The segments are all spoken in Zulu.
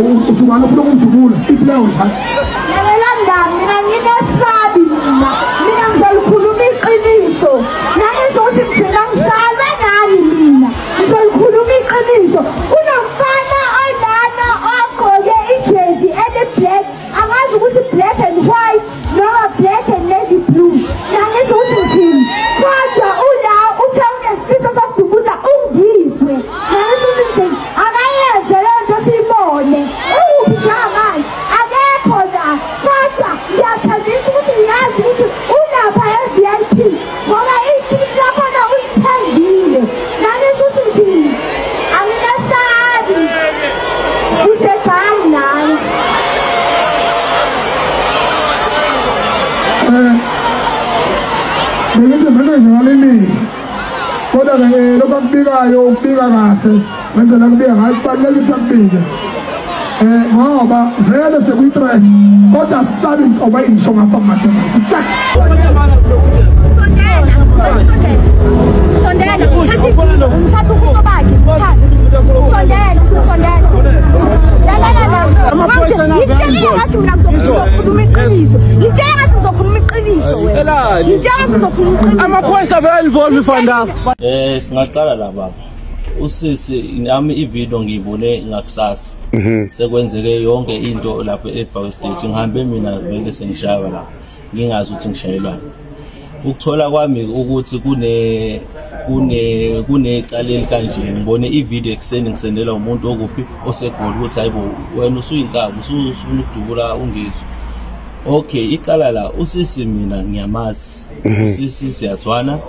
Uthi ubani ofuna ukungidubula? Ithi leyo nja. Lalelani la, mina nginesabi mina. Mina ngizolikhuluma iqiniso. Nangizwa ukuthi ngithina ngisalwe nani mina. Ngizolikhuluma iqiniso. Kunomfana olana ogqoke ijezi eli-black. Angazi ukuthi black and white noma black and navy blue. Nangizwa ukuthi ngithini. Kodwa ula uthe unesifiso sokudubuza ungizwe. Nangizwa ukuthi ngithini. Akayenze leyo nto siyibone. Ukuphi njengamanje? Akekho la. Kodwa ngiyathembisa ukuthi ngiyazi ukuthi ulapha e-VIP ngoba ithikithi lakhona ulithengile. Nangizwa ukuthi ngithini. Angikasabi. Usebhangi lana. Bengithi manager wale mithi. Kodwa-ke lokhu akubikayo ukubika kahle ngendlela akubika ngayo kubalulekile ukuthi akubike. Ngoba vele sekuyi-threat kodwa asisabi nhlobo eyisho ngapha kumashemane. Sondela, sondela. Sondela, thatha thatha ubuso bakhe. Sondela, sondela. Lalela la. Ngitshela ngathi mina ngizokhuluma iqiniso. Ngitshela ngathi ngizokhuluma iqiniso wena. Ngitshela ngathi ngizokhuluma iqiniso. Amaphoyisa beka-involve fanda. Singaqala la baba. Usisi nami ivideo ngiyibone ngakusasa. Sekwenzeke yonke into lapho eBhawe stage ngihambe mina vele sengishaywa lapho. Ngingazi ukuthi ngishayelwani. Ukuthola kwami ukuthi kune kune kunecala elikanje ngibone ivideo ekuseni ngisendela umuntu okuphi oseGoli ukuthi hayibo wena usuyinkabi usufuna ukudubula uNgizwe. Okay, iqala la usisi mina ngiyamazi. Usisi siyazwana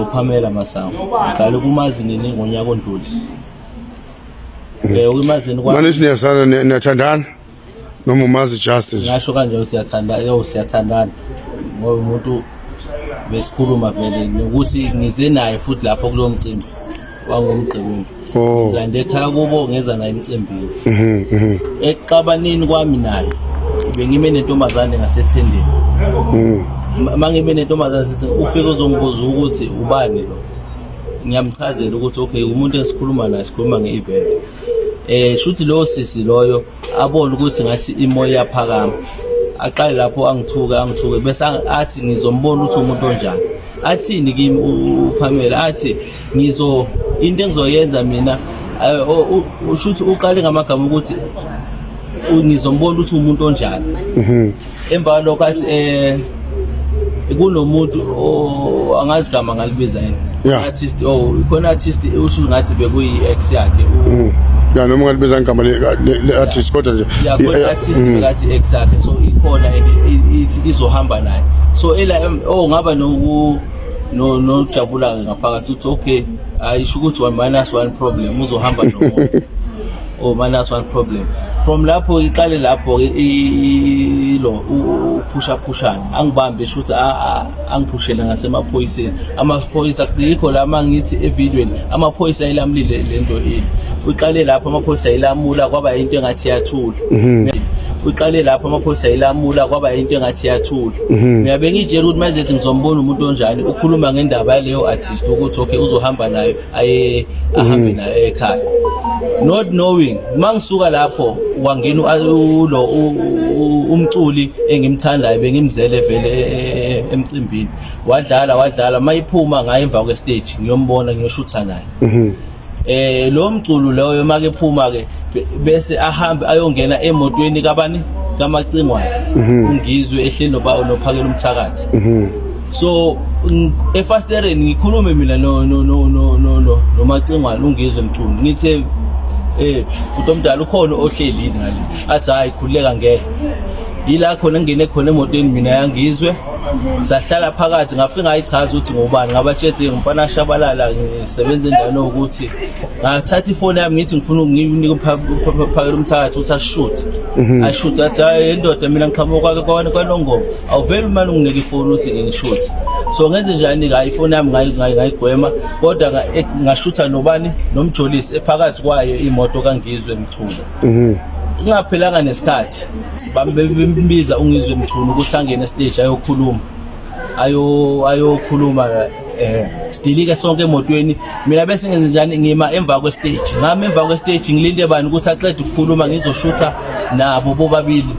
uPamela Masango. Ngiqale ukumazi nini ngonyaka ondlule. Ukumazini kwami Manje niyazana niyathandana noma umazi just nje? Ngasho kanjalo siyathanda, yo siyathandana. Ngoba umuntu besikhuluma vele nokuthi ngize naye futhi lapho kulo mcimbi wangoMgqibelo. Oh. Ngilande ekhaya kubo ngeza naye emcimbini. Ekuxabaneni kwami naye bengime nentombazane ngasethendeni. Mangime nentombazane sithi ufike uzongibuza ukuthi ubani lo. Ngiyamchazela ukuthi okay umuntu esikhuluma naye sikhuluma nge-event. Shuthi lo sisi loyo abone ukuthi ngathi imoya iyaphakama. Aqale lapho angithuke angithuke bese athi ngizombona ukuthi umuntu onjani. Athini kimi uPamela athi ngizo into engizoyenza mina ushuthi uqale ngamagama ukuthi ngizombona ukuthi umuntu onjani. Emva kwalokho athi kunomuntu angazi igama ngalibiza yini. Artist oh ikhona artist usho ngathi bekuyi ex yakhe. Ya noma ungalibiza igama le artist kodwa nje. Ya khona artist bekathi ex yakhe so ikhona ithi izohamba naye. So ela oh ngaba noku no nojabula ngaphakathi uthi okay ayisho ukuthi 1 minus 1 problem uzohamba nomuntu. Oh minus 1 problem. From lapho iqale lapho ilo uphusha phushana angibambe shuthi angiphushele ngasemaphoyiseni. Amaphoyisa yikho la mangithi evidweni amaphoyisa ayilamulile lento ini. Uqale lapho amaphoyisa ayilamula kwaba into engathi iyathula. Uqale lapho amaphoyisa ayilamula kwaba into engathi iyathula. Mina bengitshela ukuthi mazethi ngizombona umuntu onjani ukhuluma ngendaba yaleyo artist ukuthi okay uzohamba nayo aye ahambe nayo ekhaya. Not knowing mangisuka lapho wangena ulo umculi engimthandayo bengimzele vele emcimbini. Wadlala wadlala mayiphuma ngaye emva kwe stage ngiyombona ngiyoshutha naye. Lo mculo loyo make phuma ke bese ahambe ayongena emotweni kabani kaMacingwane uNgizwe ehleli noba noPhakela umthakathi. So efastereni ngikhulume mina no no no no no no noMacingwane uNgizwe Mchunu ngithe umuntu omdala ukhona ohleli ngale athi hayi khululeka ngeke. Yila khona ngene khona emotweni mina yangizwe sahlala phakathi ngafika ngayichaza ukuthi ngubani ngabatshela ngumfana ashabalala ngisebenza endaweni ukuthi ngathatha ifoni yami ngithi ngifuna ukunike uPhakela umthakathi ukuthi ashuthe. Ashuthe athi hayi indoda mina ngiqhamuka kwaNongoma awuveli manje unginike ifoni ukuthi ngishuthe. So ngenze njani ke ifoni yami ngayigwema kodwa ngashutha nobani noMjolisi ephakathi kwayo imoto kaNgizwe Mchunu. Kungaphelanga nesikhathi bambiza uNgizwe Mchunu ukuthi angene estage ayokhuluma ayokhuluma Sidilike sonke emotweni. Mina bese ngenze njani? Ngima emva kwe-stage, ngami emva kwe-stage, ngilinde bani ukuthi aqede ukukhuluma, ngizoshutha nabo bobabili,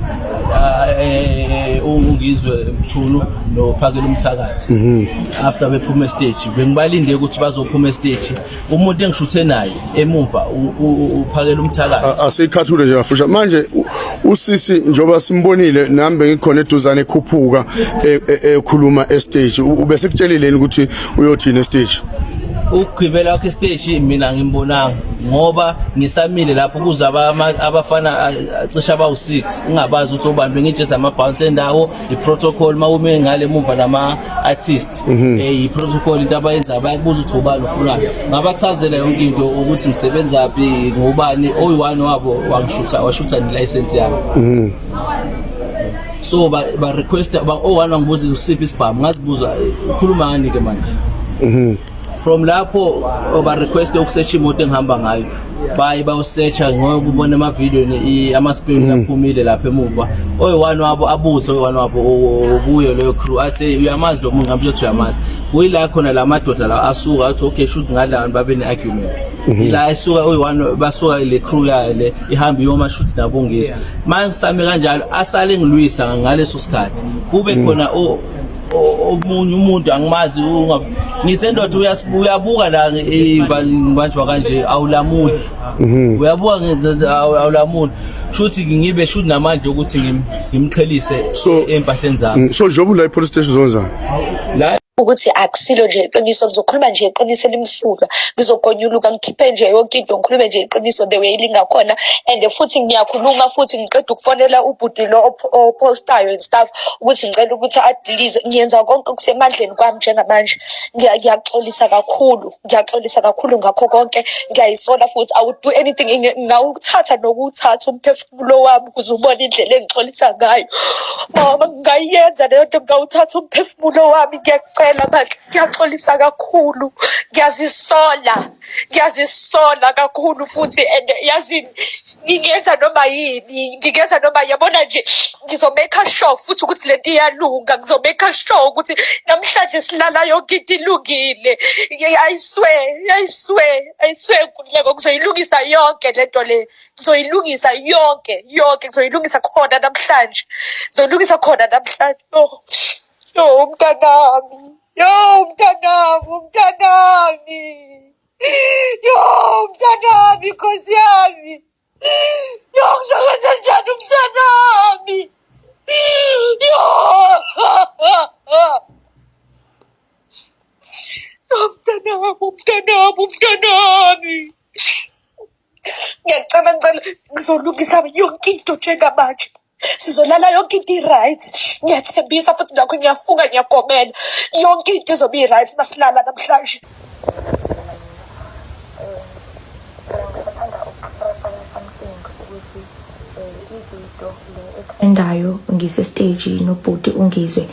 uNgizwe Mchunu noPhakela Umthakathi. After bephuma e-stage, bengibalinde ukuthi bazophuma e-stage. Umuntu engishuthe naye emuva uPhakela Umthakathi. Asikhathule nje kafusha manje. Usisi, njengoba simbonile, nami bengikhona eduzane, ekhuphuka ekhuluma e-stage, ubese kutshelileni ukuthi uyothini e-stage? Ukugibela kwakhe e-stage mina ngimbonanga, ngoba ngisamile lapho kuze abafana cishe abawu-6, ngingabazi ukuthi obani. Bengitsheza ama-bounce endawo, i-protocol uma ume ngale emuva nama-artist, i-protocol into abayenzayo, bayakubuza ukuthi ubani, ufunani. Ngabachazela yonke into, ukuthi ngisebenzaphi, ngubani. Oyi-one wabo wangishutha, washutha nelayisensi yami. So ba request ba o-one wangibuza, usiphi isibhamu? Ngazibuza, ukhuluma ngani ke manje? From lapho ba request ukusearch imoto engihamba ngayo. Baye bayosearcha, ngoba ubona emavidiyweni ama-spin aphumile lapha emuva. Oyi-one wabo abuze oyi-one wabo kuyo leyo crew, athi uyamazi lo muntu? Ngabe uthi uyamazi. Kuyila khona la madoda la asuka athi okay, shoot, ngala babe ne-argument. Ila esuka oyi-one, basuka le crew yayo le, ihambe iyoma shoot nabo. Ngizwe manje ngisame kanjalo, asale ngilwisa ngaleso sikhathi, kube khona omunye umuntu angimazi. Ngithe, ndoda, uyabuka la, ngibanjwa kanje, awulamuli. Uyabuka, awulamuli. Shuthi ngibe shuthi namandla ukuthi ngimqhelise empahleni zami. So njengoba ula e-police station, zonzani? La Ukuthi akusilo nje iqiniso, ngizokhuluma nje iqiniso elimsulwa, ngizogonyuluka, ngikhiphe nje yonke into, ngikhulume nje iqiniso the way lingakhona. And futhi ngiyakhuluma futhi, ngiqeda ukufonela ubhuti lo opostayo and stuff, ukuthi ngicela ukuthi adilize. Ngiyenza konke okusemandleni kwami njengamanje. Ngiyaxolisa kakhulu, ngiyaxolisa kakhulu ngakho konke, ngiyayisola futhi. I would do anything, ngingawuthatha nokuwuthatha umphefumulo wami ukuze ubone indlela engixolisa ngayo, mama. Ngingayenza leyo nto, ngingawuthatha umphefumulo wami. Ngiyacela bandla, ngiyaxolisa kakhulu, ngiyazisola, ngiyazisola kakhulu futhi. And yazini, ngingenza noma yini, ngingenza noma, yabona nje, ngizomake sure futhi ukuthi lento iyalunga. Ngizomake sure ukuthi namhlanje silala yonke into ilungile. I swear, I swear, I swear, Nkululeko, ngizoyilungisa yonke lento le, ngizoyilungisa yonke yonke, ngizoyilungisa khona namhlanje, ngizoyilungisa khona namhlanje. Oh yo, umntanami, yo umntanami, umntanami, yo umntanami, nkosi yami, yo, ngizokwenza njani umntanami? Yo, yo mntanami, umntanami, umntanami, ngiyacela, ngicela, ngizolungisa yonke into njengamanje. Sizolala yonke into i-right, ngiyathembisa futhi nakho, ngiyafunga, ngiyagomela, yonke into izobe i-right masilala namhlanje. Ngisathanda uku-clarify something, ukuthi ividiyo le etrendayo ngise-stage nobhuti uNgizwe,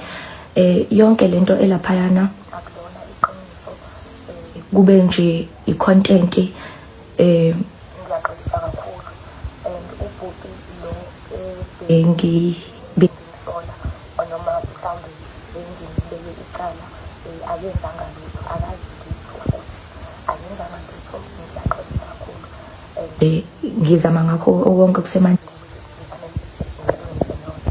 yonke lento elaphayana akulona iqiniso, kube nje i-content. Ngiyaxolisa kakhulu, and ubhuti lo bengimsola noma mhlawumbe bengimbeke icala, akenzanga lutho, akazi lutho futhi akenzanga lutho. Ngiyaxolisa kakhulu and ngizama ngakho konke okusemandleni ukuthi ngizame ngilungise yonke.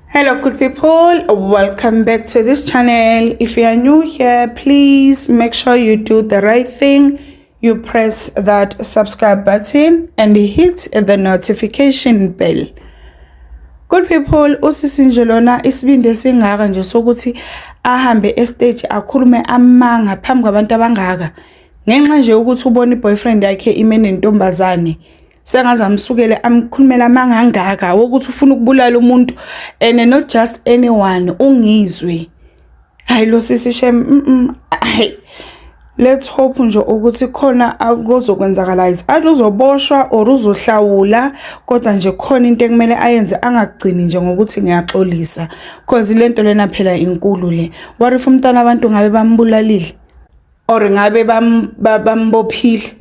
Hello good people, welcome back to this channel. If you are new here, please make sure you do the right thing. You press that subscribe button and hit the notification bell. Good people, usisi nje lona, isibindi esingaka nje sokuthi ahambe e-stage akhulume amanga phambi kwabantu abangaka, ngenxa nje ukuthi ubona i-boyfriend yakhe ime nentombazane, sengaze amsukele amkhulumela amanga angaka wokuthi ufuna ukubulala umuntu, and not just anyone, uNgizwe. Hayi lo sisi shem, hayi, let's hope nje ukuthi khona akuzokwenzakala, it's either uzoboshwa or uzohlawula, kodwa nje khona into ekumele ayenze, angagcini nje ngokuthi ngiyaxolisa, cause lento lena phela inkulu le. What if umntana abantu ngabe bambulalile or ngabe bambophile?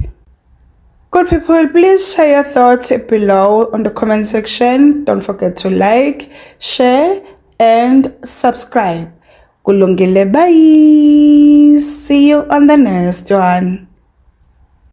Good people, please share your thoughts below on the comment section. Don't forget to like, share, and subscribe. Kulungile, bye. See you on the next one.